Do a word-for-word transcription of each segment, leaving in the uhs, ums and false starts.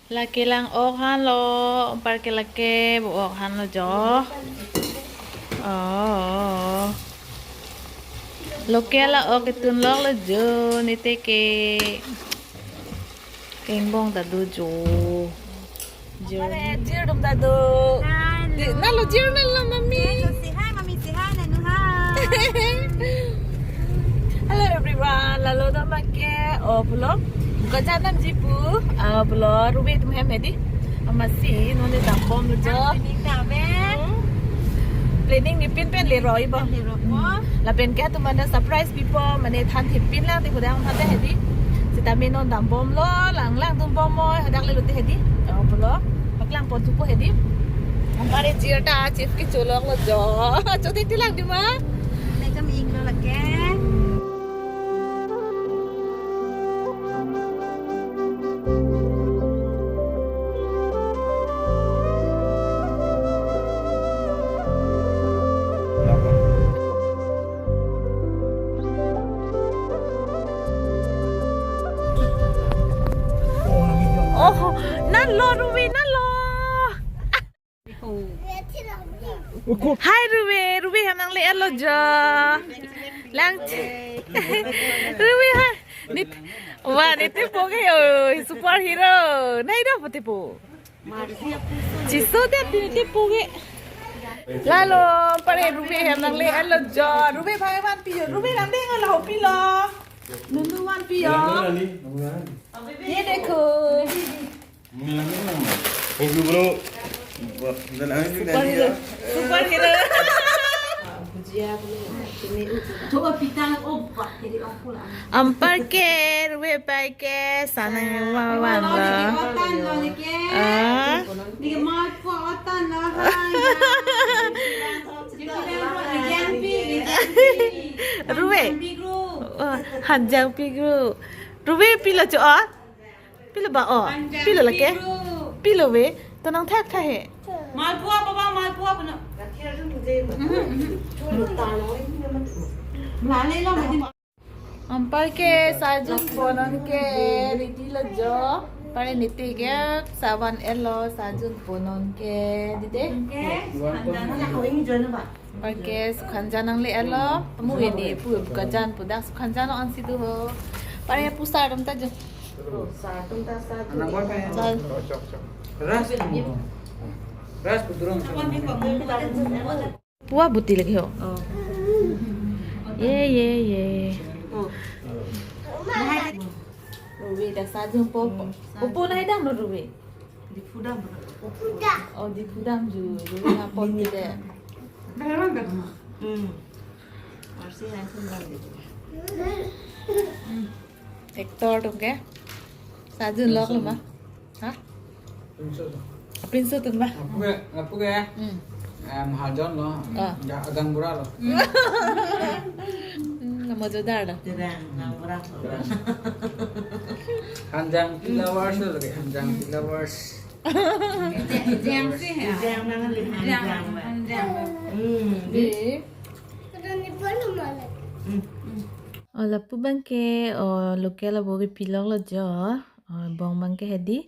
Lake lang-ok han lo, anparke lake bo-ok han lo jo. Oh. Local a-ok ketunlok lo jo, niteke. Kengbong ta do jo. Jir. Are, jir atum ta do. Hello. Di, nalo jir nalo, mami. Hello, say hi, mami, say hi, nanu hi. Hello everyone, lalo dam ke, oh, pulo. Buka janam jipu, ah, pulo, Ruve atum hem hedi. Amatsi, non ne dambom lo jo. Planning ta ave. Hmm. Planning ne pinpen leroi bo. Leroi bo. Hmm. Lapen ke atum mane surprise pipo, mane than thepin lang te kudang than te hedi. Sitame non dambom lo, lang lang dambom mo, hadak le lote hedi. Oh, pulo. Paklang pon thupo hedi. Anpar jir ta chief kecholok lo jo. Choti tilang di ma. Lekam ing lo lake. Oh, nalo Ruve, nalo. Hi Ruve, Ruve hem nangle-etlo jo. Lang. Ruve hi. Nit, wah, nite poke, oh, superhero. Nai do pote po. Chiso de nite poke. Lalo, anpar Ruve hem nangle-etlo jo. Ruve bhai vanpi jo. Ruve nang deng lo pilo. Nunu vanpi jo. Ye dekho. Thank you, bro. Wah, dan angin juga dia. Superhero. Coba pita, oh, wah, jadi aku lah. Anparke, Ruve pai ke, sana yang wawan lah. Otan lo ni ke. Ah. Di mal ko otan lo, hai. Ruve. Oh, Hanjang Pi group. Ruve pilo cho-ot. Pilo ba o. Pilo lake. Pilo ve. To nangthak tha he. Malpua, baba, malpua pano. Lale lo mati. Anparke sajun ponon ke ready lo jo. Anpar nite ke savan elo sajun ponon ke dide. Anparke sukhanjan nangle-etlo. Amu ini pu gajan pu dak sukhanjan ansi do ho. Anpar pu sar atum ta jo. Sar atum ta sar. Anak buah kayak. Sar. Ras. Ras pudrong. Pua buti lagi ho. Oh. Ye, ye, ye. Oh. Ruve dak sajun po. Hmm, po, po nai dam lo Ruve. Di pudam. Oh, di pudam ju. Ruve na pon di de. Hmm. Arsi hai sum dam di. Actor atum ke. Sajunlok lo ma. Ha? Pinso atum. Pinso atum ba? Apu ke, apu ke. Hmm. Eh, mahajon lo. Ah. Ya, agang bura lo. Hmm. Hmm, nama jodar lo. Tidak, agang bura lo. Hanjang Pi lovers lo lagi, Hanjang Pi lovers. Jam si hai. Jam nangan di Jam, Hanjang. Hanjang. Hmm. Di. Hmm. Oh, lapu abang ke, oh, local abo kepilok lo jo. Oh, bong abang ke hedi.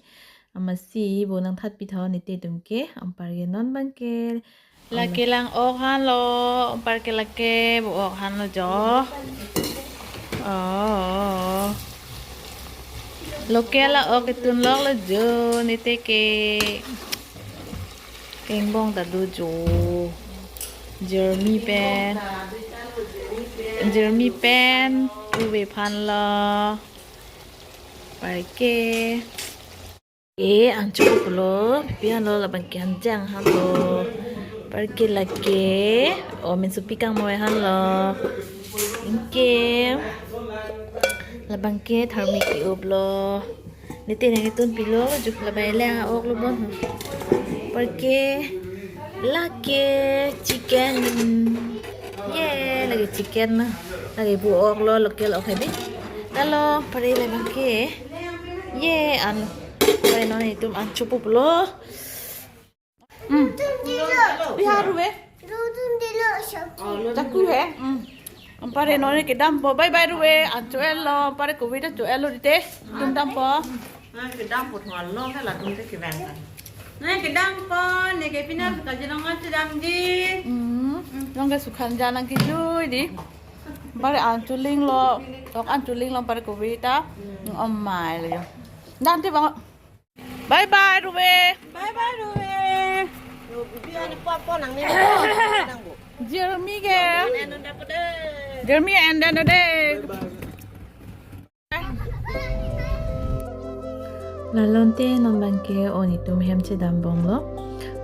Amatsi bo nangthat pitha nite atum ke. Anparke non abang ke. Lake lang-ok han lo. Anparke lake bo-ok han lo jo. Oh. Local a-ok ketunlok lo jo. Niteke. Kengbong ta do jo. Jeremy pen. Jeremy pen. Ruve aphan lo. Anparke. E, ancho pulo. Pi han lo, labang ke Hanjang han lo. Anparke lake. O, Minsupi kangmoi han lo. Anke. Labang ke tharmi ke-up lo. Nite nangketun pilo, juk labai le a-ok lo bon. Anparke lake chicken. Ye, lake chicken na. Lake bo-ok lo, local ok hedi. Lalo, anpar labang ke. Ye, an. Anpar non itum ancho pulo. Hmm. Pi ha Ruve? Chaku he? Hmm. Anpar non kedampo. Bye bye Ruve. Ancho-etlo. Anpar Covid ancho-etlo dite. Itum dampo. Kedam put hwa lo ke latum te kevang kan. Nai kedam pon, ne ke pina suka jenong ngan sedam di. Hmm. Nong ke sukhan janang kijui di. Bare anchuling lo, ok anchuling lo bare kuvita. Hmm. Om mai lo yo. Dan ti bang. Bye bye Ruwe. Bye bye Ruwe. Yo bibi ani pon pon nang ni nang bu. Jeremy ke. Jeremy and then today. Lalonte non bangke o netum hem chedam bong lo.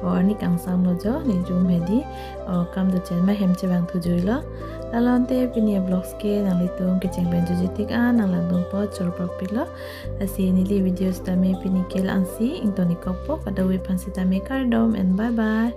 O arni kangsam lo jo, netum hedi. O kam dochen ma hem chevang thujui lo. Lalonte pini vlogs ke nanglitum kecheng pen juji tik an nang langdun po choro parpik lo. Lasi neli video sitame pini ke la-ansi ingtoni kokpo, kadokave aphan sitame kardom and bye bye.